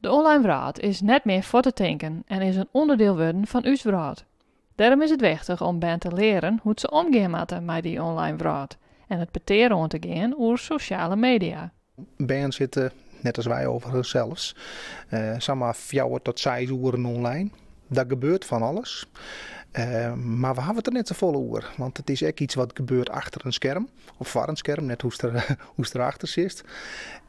De online wrâld is net mear fuort te tinken en is in ûnderdiel wurden fan ús wrâld. Dêrom is it wichtich om bern te learen hoe't se omgean moatte mei dy online wrâld en it petear oan te gean oer sosjale media. Bern sitte, net as wy overigens sels, samar 4 tot 6 oeren online. Daar gebeurt fan alles. Mar we hawwe it der net safolle oer. Want it is ek yts wat gebeurt achter in skerm. Of foar in skerm, net hoe'tst derachter sitst.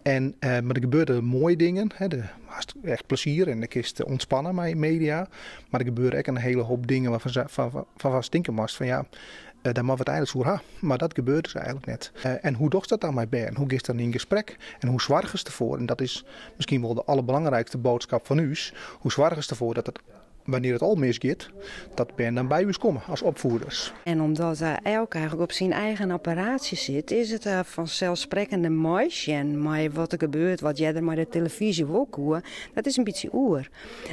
Mar der gebeure moaie dingen. Hè, hast echt plezier en dan kinst ûntspanne mei media. Mar der gebeure ek in hiele hoop dingen wêrfan't fan tinke moatst fan ja, dêr moatte we it eigentlik oer ha. Mar dat gebeurt dus eigentlik net. En hoe dochst dat dan mei bern? Hoe giest dan yn gesprek? En hoe soargest derfoar? En dat is miskien wol de alderbelangrijkste boadskip fan ús. Hoe soargest derfoar dat it, wannear't it al misgiet, dat bern dan by ús komme as opfieders? En omdat elk eigentlik op syn eigen apparaatsje sit, is it fanselssprekkende meisjen mei wat der gebeurt, wat earder mei de telefyzje wol koe, dat is in bytsje oer.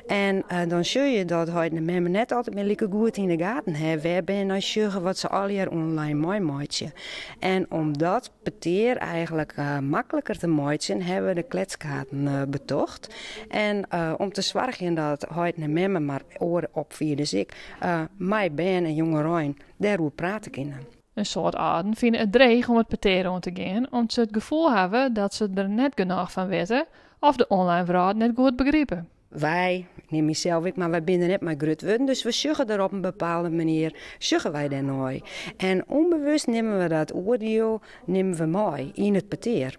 En dan sjogge je dat heit en mem net altyd mear like goed yn de gaten ha wêr bern nei sjogge, wat se allegear online meimeitsje. En om dat petear eigentlik makliker te meitsjen, hawwe we de kletskaarten betocht. En om te soargjen dat heit en mem, mar oare opfieders ek, mei bern en jongerein dêroer prate kinne. In soad âlden fine it dreech om it petear oan te gean, om't se it gefoel hawwe dat se der net genôch fan witte of de online wrâld net goed begripe. Wy, ik nim mysels ek, mar wy binne net mei grut wurden, dus we sjogge der op in bepaalde manier, sjogge wy dêrnei. En ûnbewust nimme we dat oardiel nimme we mei yn it petear.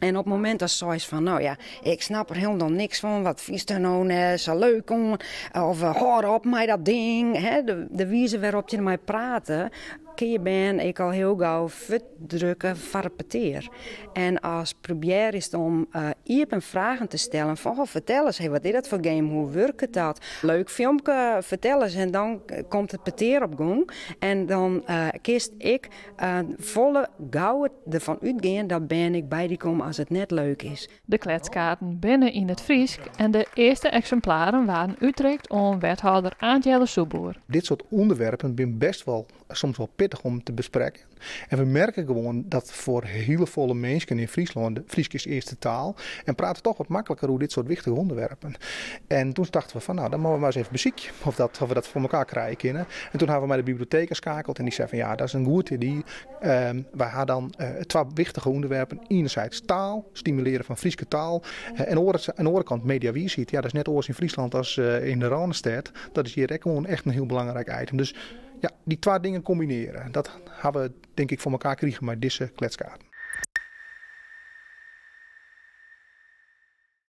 En op it momint dat seist fan, no ja, ik snap der hielendal niks fan, wat fynst der no net sa leuk oan? Of hâld op mei dat ding, hè, de wize wêrop't je dermei prate, kinne je bern ek al hiel gau fuortdrukke foar it petear. En as probearrest om iepen fragen te stellen fan, oh, fertel ris, hey, wat is dat foar game, hoe wurket dat? Leuk filmke, fertel ris. En dan komt it petear op gong en dan kinst ek folle gauwer derfan útgean dat bern ek by dy komme as it net leuk is. De kletskaarten binne yn it Frysk en de earste eksimplaren waarden útrikt oan wethâlder Aant Jelle Soepboer. Dit soart ûnderwerpen binne bêst wol soms wol pittich om te besprekken. En we merke gewoan dat foar hiele folle minsken yn Fryslân de Frysk is earste taal en prate dochs wat makliker oer dit soart wichtige ûnderwerpen. En doe tochten we fan, no, dan moatte we mar ris even besykje oft we dat foar elkoar krije kinne. En doe hawwe we mei de biblioteek skeakele en dy sei fan ja, dat is in goed idee. Wy ha dan twa wichtige ûnderwerpen. Ienerids taal, stimulearjen fan Fryske taal. En oan de oare kant mediawiisheid. Ja, dat is net oars yn Fryslân as yn de Rânestêd. Dat is hjir ek gewoan echt in hiel belangryk item. Dus ja, dy twa dingen kombinearje. Dat hawwe we tink ik foar elkoar krigen mei dizze kletskaarten.